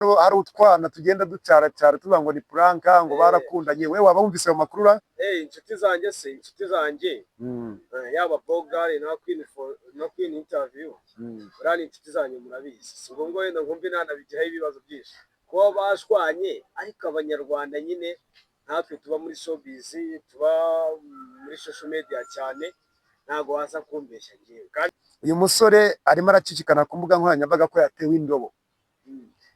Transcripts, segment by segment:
Hari utwana tugenda ducaracara tuvuga ngo ni prank, ngo barakundanye. We waba wumvise ayo makuru ra? Inshuti zanjye se, inshuti zanjye, yaba Bogari na Queen for na Queen Interview, buriya ni inshuti zanjye, murabizi. Si ngombwa wenda nkumva inanabigiraho ibibazo byinshi kuba bashwanye, ariko Abanyarwanda nyine natwe tuba muri showbiz, tuba muri social media cyane, ntabwo waza kumbeshya ngewe kandi. Uyu musore arimo aracicikana ku mbuga nkoranyambaga ko yatewe indobo.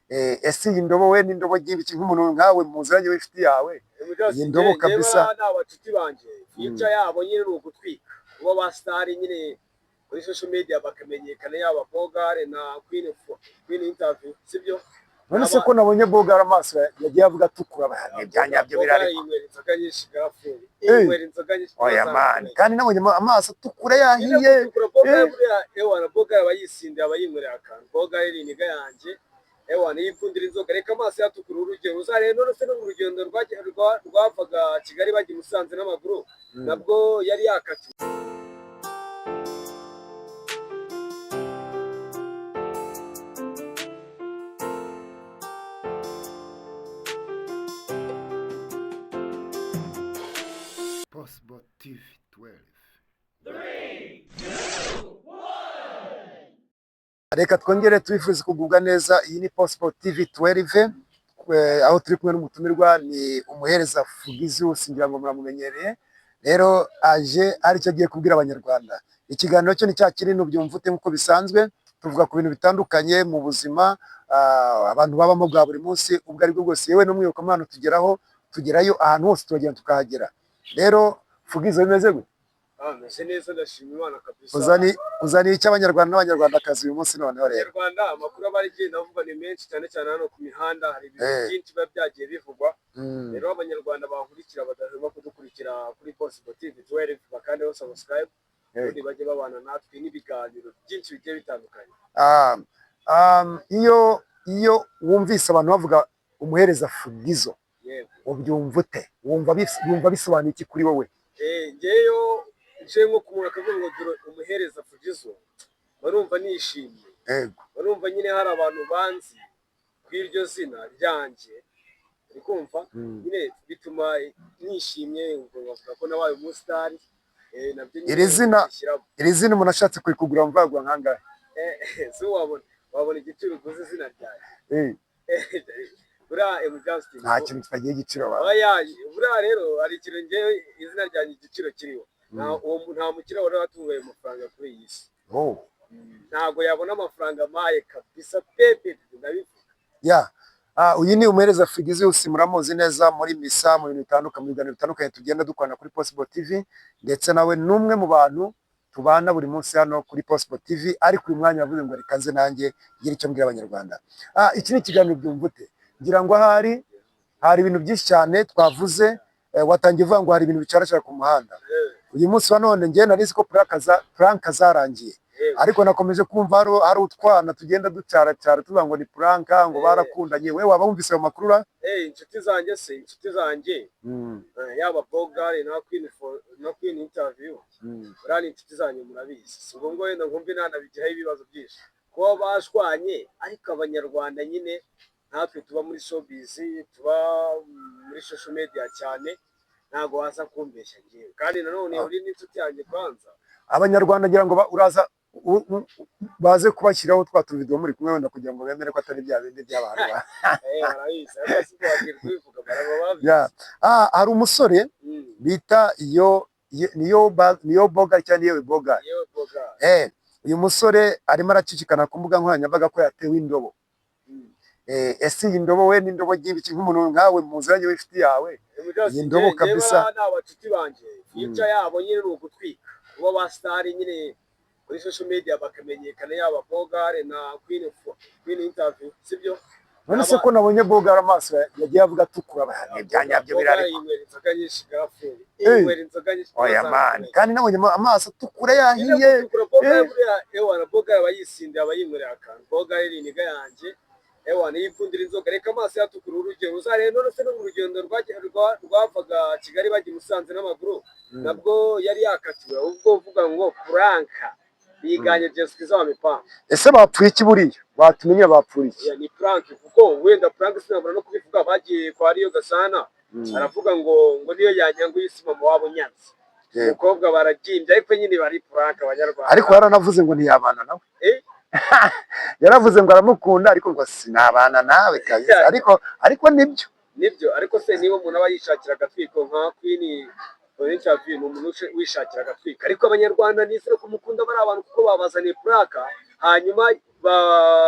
Ese iyi ndobo we n'indobo ry'ibiki, nk'umuntu nkawe muziranye w'inshuti yawe, iyi ndobo kabisa? Ni abacuti banjye, future yabo nyine ni ugutwika, kuba ba star nyine kuri social media bakamenyekana, yaba Bogare na Queen Interview, sibyo? None se ko nabonye Bogara amaso yagiye avuga atukura, ibya nyabyo Bogare birariko? Yinywera inzoga nyinshi, garaferi yinywera inzoga nyinshi. Oya man, kandi nabonye amaso atukura yahiye. Gutukura Bogare, buriya ewana Bogare aba yisindiye, aba yinywereye akantu. Bogare ni iniga yanjye, ewana yikundira inzoga. Reka amaso yatukura, urugero uzarebe none se no mu rugendo rwavaga Kigali bajya i Musanze n'amaguru, nabwo yari yakatiwe. Possible TV 12. Reka twongere tubifurize kugubwa neza. Iyi ni Possible TV 12, aho turi kumwe n'umutumirwa, ni umuhereza Fugizius, ngira ngo muramumenyereye. Rero aje aricyo agiye kubwira Abanyarwanda. Ikiganiro cyo ni cya kinini ubyumva ute, nk'uko bisanzwe tuvuga ku bintu bitandukanye mu buzima abantu babamo bwa buri munsi ubwo aribwo bwose, yewe n'umwiyokamana tugeraho, tugerayo ahantu hose turagenda tukahagera. Rero Fugizo, bimeze gute? Ah, meze neza, ndashima Imana kabisa. Uzaniye icyo Abanyarwanda n'Abanyarwandakazi uyu munsi noneho rero? Abanyarwanda, amakuru aba agenda avugwa ni menshi cyane cyane hano ku mihanda hari ibintu byinshi biba byagiye bivugwa. Rero Abanyarwanda bankurikira, badahwema kudukurikira kuri Possible TV 12, bakandeho subscribe, ubundi bajye babana natwe n'ibiganiro byinshi bigiye bitandukanye. Iyo wumvise abantu bavuga umuhereza Fugizo, ubyumva ute? Wumva bisobanuye iki kuri wowe? Ngeyo nje nko ku muntu akavuga ngo dore umuhereza Fugizo, barumva nishimye. Barumva nyine hari abantu banzi ku iryo zina ryanjye, uri kumva? Nyine bituma nishimye, ubwo bavuga ko nabaye umusitari, nabyo nyine Iri zina- bishyiramo. Iri zina umuntu ashatse kurikugura mvagwa nkangahe? Si wabona igiciro uguze izina ryanjye? Buriya M Justin, Nta kintu kitagira igiciro ba. Oya, buriya rero hari ikintu, ngewe izina ryanjye igiciro kiriho, nta mukire wari watunga ayo mafaranga kuri iyi si. Ntabwo yabona amafaranga maye kabisa pepe, ndabivuga. Ya. Uyu ni umuhereza Figizius, muramuzi neza muri misa, mu bintu bitandukanye, mu biganiro bitandukanye tugenda dukorana kuri Possible TV, ndetse nawe ni umwe mu bantu tubana buri munsi hano kuri Possible TV, ariko uyu mwanya yavuze ngo reka nze nanjye ngire icyo mbwira Abanyarwanda. Iki ni ikiganiro Byumva Ute. Ngira ngo ahari hari ibintu byinshi cyane twavuze, watangiye uvuga ngo hari ibintu bicaracara ku muhanda. Uyu munsi wa none njye nari nzi ko prank zarangiye, ariko nakomeje kumva hari utwana tugenda ducaracara tuvuga ngo ni prank, ngo barakundanye. We waba wumvise ayo makuru ra? Inshuti zanjye se, inshuti zanjye, yaba Bogari na Queen for na Queen Interview, buriya ni inshuti zanjye, murabizi. Si ngombwa wenda nkumva inanabigiraho ibibazo byinshi kuba bashwanye, ariko Abanyarwanda nyine natwe tuba muri showbiz, tuba muri social media cyane, ntabwo waza kumbeshya ngewe kandi nanone uri n'inshuti yanjye kwanza. Abanyarwanda ngira ngo uraza baze kubashyiraho twa tuvidewo muri kumwe wenda, kugira ngo bemere ko atari bya bindi by'abantu Barabizi, ariko si wabwira kubivuga, baraba babizi. Ya. Hari umusore bita iyo niyo Boga cyangwa niyo Boga. Yewe Boga. Uyu musore arimo aracicikana ku mbuga nkoranyambaga ko yatewe indobo. Ese iyi ndobo we n'indobo ry'ibiki, nk'umuntu nkawe muziranye w'inshuti yawe, iyi ndobo kabisa? Ni abacuti banjye, future yabo nyine ni ugutwika, kuba ba star nyine kuri social media bakamenyekana, yaba Bogare na Queen Interview, sibyo? None se ko nabonye Bogara amaso yagiye avuga atukura, ibya nyabyo Bogare birariko? Yinywera inzoga nyinshi, garaferi yinywera inzoga nyinshi. Oya man, kandi nabonye amaso atukura yahiye. Gutukura Bogare, buriya ewana Bogare aba yisindiye, aba yinywereye akantu. Bogare ni iniga yanjye, ewana yikundira inzoga. Reka amaso yatukura, urugero uzarebe none se no mu rugendo rwavaga Kigali bajya i Musanze n'amaguru, nabwo yari yakatiwe, ubwo uvuga ngo prank Biganye Jessica wa mipango. Ese bapfuye iki buriya? Batumenye bapfuye iki? Ni prank, kuko wenda prank sinabura no kubivuga. Bagiye kwa Ariyo Gasana, aravuga ngo niyo yanyanga uyisi mama wabo nyanze. Umukobwa baragimbye, ariko nyine bari prank abanyarwanda. Ariko yaranavuze ngo ntiyabana nawe. Yaravuze ngo aramukunda, ariko ngo sinabana nawe kabisa. Ariko nibyo. Nibyo, ariko se niba umuntu aba yishakira agatwiko nka Queen interview, ni umuntu wishakira agatwiko, ariko abanyarwanda nizere ko mukunda bari abantu, kuko babazaniye prank, hanyuma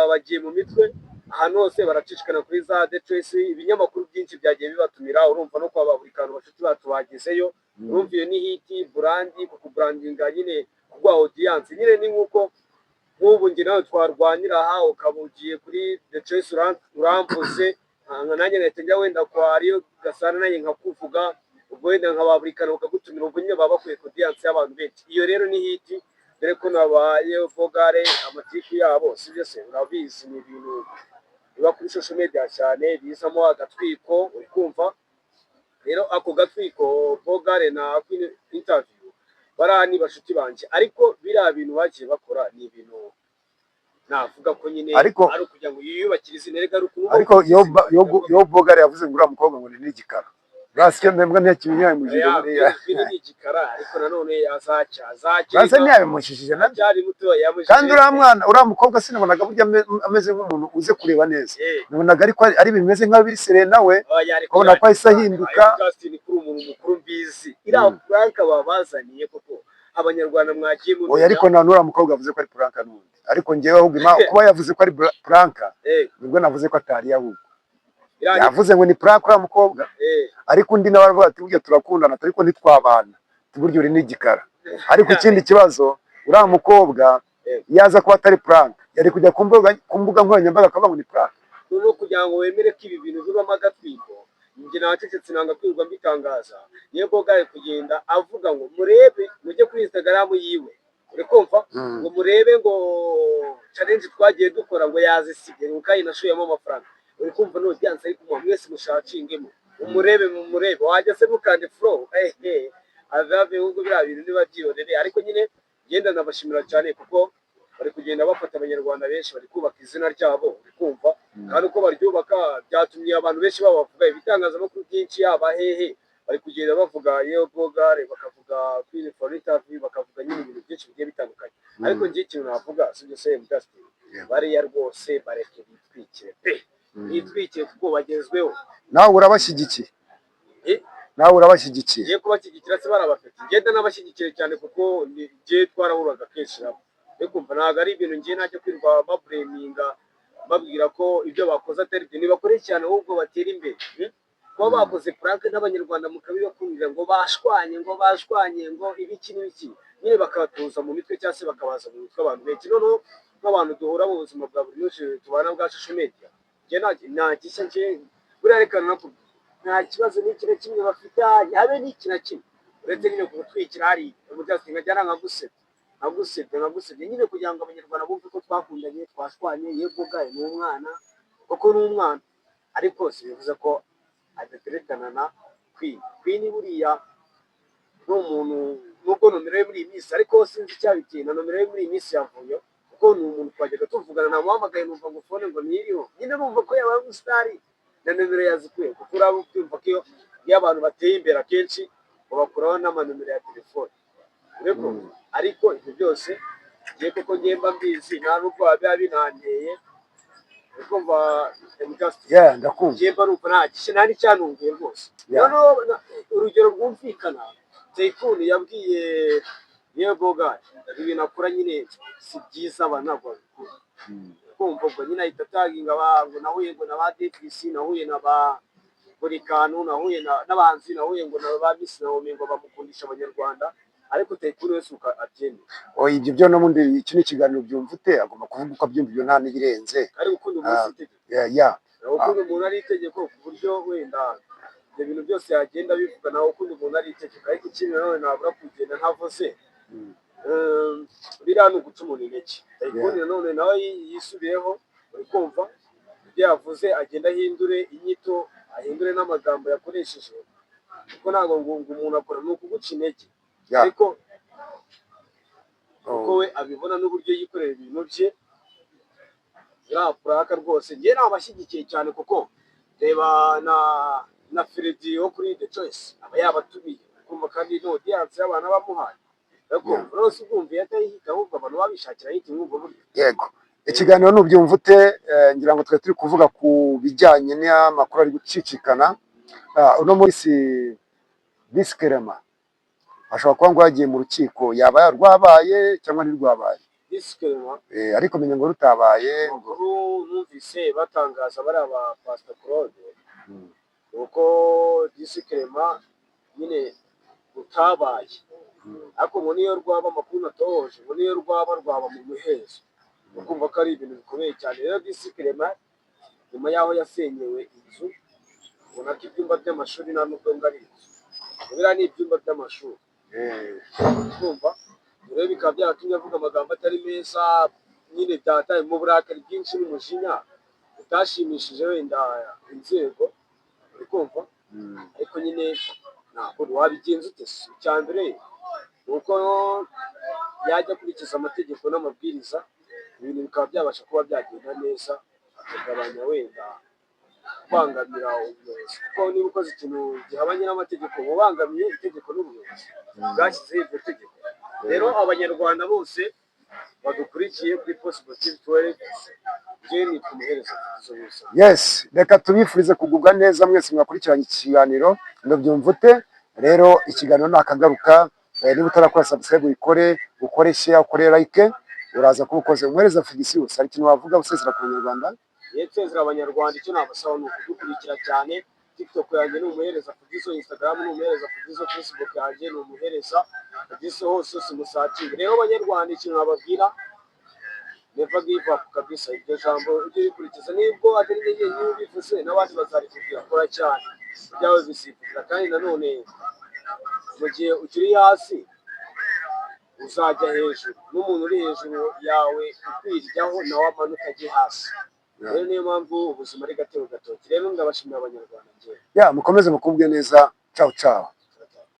bagiye mu mitwe ahantu hose, baracicikana kuri za The Choice, ibinyamakuru byinshi byagiye bibatumira. Urumva no kwa buri kantu bashuti bacu bagezeyo. Urumva iyo ni hit brand, kuko brandinga nyine kuguha audience nyine ni nkuko nk'ubu njye nawe twarwanira aha, ukaba ugiye kuri The Choice uramvuze, nanjye ngahita njya wenda kwa Ariyo Gasana nanjye nkakuvuga, ubwo wenda nka ba buri kantu bakagutumira, ubwo nyine baba bakwiye audience y'abantu benshi. Iyo rero ni hit, dore ko nabaye vogare amatiku yabo, sibyo se? Urabizi, ni ibintu biba kuri social media cyane, bizamo agatwiko. Uri kumva rero ako gatwiko, Bogare na Queen interview bariya ni bashuti banjye, ariko biriya bintu bagiye bakora ni ibintu navuga ko nyine ari ukugira ngo yiyubakire izina, reka ari ukuvuga. Ariko yo Bogare yavuze ngo uriya mukobwa ngo ni n'igikara, basi mbwa ntiyakibinyamujije buriya. Queen ni igikara, ariko nanone azacya azacya. Basi ntiyabimujijije nabyo. Acyari muto yamujije. Kandi uriya mwana, uriya mukobwa sinabonaga burya ameze nk'umuntu uze kureba neza. Nabonaga ariko ari bimeze nk'aho biri serena we, ukabona ko ahise ahinduka. Justin, kuri umuntu mukuru mbizi, iriya prank babazaniye koko abanyarwanda mwagiye mumenya. Oya, ariko nta n'uriya mukobwa yavuze ko ari prank n'ubundi, ariko njyewe ahubwo kuba yavuze ko ari prank, nibwo navuze ko atari ahubwo yavuze ngo ni prank uriya mukobwa. Ariko undi nawe aravuga ati burya turakundana, ariko ntitwabana, ati burya uri n'igikara. Ariko ikindi kibazo, uriya mukobwa iyo aza kuba atari prank, yari kujya ku mbuga nkoranyambaga akavuga ngo ni prank? Noneho kugira ngo wemere ko ibi bintu bibamo agatwiko, njye nacecetse, nanga kwirirwa mbitangaza. Niyo Bogare kugenda avuga ngo murebe, mujye kuri Instagram yiwe, uri kumva, ngo murebe ngo challenge twagiye dukora, ngo yazisibye, ngo kandi nashoyemo amafaranga. Uri kumva n'audience ari kumuha, mwese mushakingemo umurebe, mumurebe, wajya se mukande follow, ehe ave ave. Ahubwo biriya bintu niba byihorere, ariko nyine ngenda nabashimira cyane kuko bari kugenda bafata abanyarwanda benshi, bari kubaka izina ryabo, uri kumva, kandi uko baryubaka byatumye abantu benshi babavuga, ibitangazamakuru byinshi, yaba hehe, bari kugenda bavuga yewe Bogare, bakavuga Queen for interview, bakavuga nyine ibintu byinshi bigiye bitandukanye. Ariko njye ikintu navuga, sibyo se Justin? Bariya rwose bareke bitwikire pe, bitwikire kuko bagezweho. Nawe urabashyigikiye? Eh? Nawe urabashyigikiye? Ngiye kubashyigikira se barabafite? Ngenda n'abashyigikiye cyane, kuko njye twarahuraga kenshi nabo. Ariko kumva ntabwo ari ibintu ngiye najya kwirirwa babureminga, babwira ko ibyo bakoze atari byo. Ntibakore cyane, ahubwo batere imbere. Kuba bakoze prank n'abanyarwanda mukabibakundira ngo bashwanye, ngo bashwanye, ngo ibiki n'ibiki, nyine bakabatuza mu mitwe cyangwa se bakabaza mu mitwe abantu benshi. Noneho nk'abantu duhura mu buzima bwa buri munsi, tubana bwa social media, njye nta gishya. Njye buriya reka nakubwira, nta kibazo n'iki na kimwe bafite, habe n'iki na kimwe, uretse nyine kugutwikira. Hari umujyasi nkajya nkagusebya, nkagusebya, nkagusebya nyine kugira ngo abanyarwanda bumve ko twakundanye, twashwanye. Yego gaye ni umwana, kuko ni umwana, ariko si bivuze ko adateretana na Queen. Queen buriya ni umuntu, nubwo nomero ye muri iyi minsi, ariko sinzi icyabiteye, na nomero ye muri iyi minsi yavuyeho, kuko ni umuntu twajyaga tuvugana, namuhamagaye numva ngo phone ngo ntiriho. Nyine numva ko yabaye umusitari na nomero yazikuye, kuko uraba ubyumva ko iyo abantu bateye imbere akenshi babakuraho n'amanomero ya telefone. Ureko ariko ibyo byose ngiye koko ngiye mba mbizi, nta nubwo biba binanteye. Uri kumva Justin? Yeah, ndakumva. Ngiye mba numva nta gishya, nta n'icyantunguye rwose. Noneho urugero rwumvikana, Taikun yabwiye niyo Bogari ibintu akora nyine si byiza, abantu ntabwo babikora. Kumva ubwo nyine ahita ataginga ngo nahuye ngo na ba Davis, nahuye na ba buri kantu, nahuye n'abahanzi, nahuye ngo na ba Miss Naomi, ngo bamukundisha abanyarwanda, ariko Taikun wese uko abyemera. Oya, ibyo byo n'ubundi iki ni ikiganiro, byumva ute, agomba kuvuga uko abyumva, ibyo nta n'ibirenze. Ari gukunda umuntu si itegeko. Yeah. Gukunda umuntu ari itegeko ku buryo wenda ibyo bintu byose yagenda bivuga, nawe ukunda umuntu ari itegeko. Ariko ikindi nanone nabura kugenda ntavuze, biriya ni uguca umuntu intege. Taikun nanone nawe yisubiyeho, uri kumva, ibyo yavuze agenda ahindure inyito, ahindure n'amagambo yakoresheje, kuko ntabwo ngo umuntu akora ni ukuguca intege. Ariko Kuko we abibona n'uburyo yikorera ibintu bye. Iriya prank rwose njye nabashyigikiye cyane, kuko reba na Fredy wo kuri The Choice aba yabatumiye, ukumva kandi no audience y'abantu bamuhaye, ariko rwose ubwumva iyo atayihita, ahubwo abantu babishakira hit mwumva buryo. Yego, ikiganiro nubyumva ute? Ngira ngo twari turi kuvuga ku bijyanye n'amakuru ari gucicikana. Uno munsi Disi Kerema ashobora kuba ngo yagiye mu rukiko, yaba yarwabaye cyangwa ntirwabaye? Disi Kerema? Ariko menya ngo rutabaye ngo Amakuru numvise batangaza bari aba Pastor Claude, uko Disi Kerema nyine rutabaye, ariko ngo niyo rwaba, amakuru natohoje, ngo niyo rwaba rwaba mu muhezo, ukumva ko ari ibintu bikomeye cyane. Rero Disi Kerema nyuma y'aho yasenyewe inzu, ubona ko ibyumba by'amashuri nta nubwo ngo ari inzu, biriya ni ibyumba by'amashuri. Kumva rero bikaba byaratumye avuga amagambo atari meza nyine, byataye mu burakari bwinshi n'umujinya utashimishije wenda inzego, uri kumva? Ariko nyine ntabwo wabigenza ute se? Icya mbere ni uko yajya akurikiza amategeko n'amabwiriza, ibintu bikaba byabasha kuba byagenda neza, akagabanya wenda kubangamira ubuyobozi, kuko niba ukoze ikintu gihabanye n'amategeko uba ubangamiye itegeko n'ubuyobozi bwashyizeho iryo tegeko. Rero Abanyarwanda bose badukurikiye kuri Possible TV 12, njye nitwa Umuhereza Fitizo Musa. Yes, reka tubifurize kugubwa neza mwese mwakurikiranye iki kiganiro ndabyumva ute. Rero ikiganiro nakagaruka. Niba utarakora subscribe uyikore, ukore share, ukore like, uraza kuba ukoze. Umuhereza Figisius, hari ikintu wavuga usezera ku Banyarwanda? Yetsezera Abanyarwanda, icyo nabasaba ni ukudukurikira cyane. TikTok yanjye ni Umuhereza Fugizo, Instagram ni Umuhereza Fugizo, Facebook yanjye ni Umuhereza Fugizo, hose hose musacinge. Rero Abanyarwanda, ikintu nababwira, never give up kabisa. Iryo jambo ujye urikurikiza, nibwo atari njye njyenyine ubivuze, n'abandi bazarikubwira. Kora cyane, ibyawe bizivugira. Kandi nanone mu gihe ukiri hasi uzajya hejuru, n'umuntu uri hejuru yawe ukwiryaho nawe amanuka ajye hasi. Rero niyo mpamvu ubuzima ari gatebe gatoki. Rero ndabashimira Abanyarwanda njyewe. Ya, mukomeze mukubwe neza. Ciao ciao.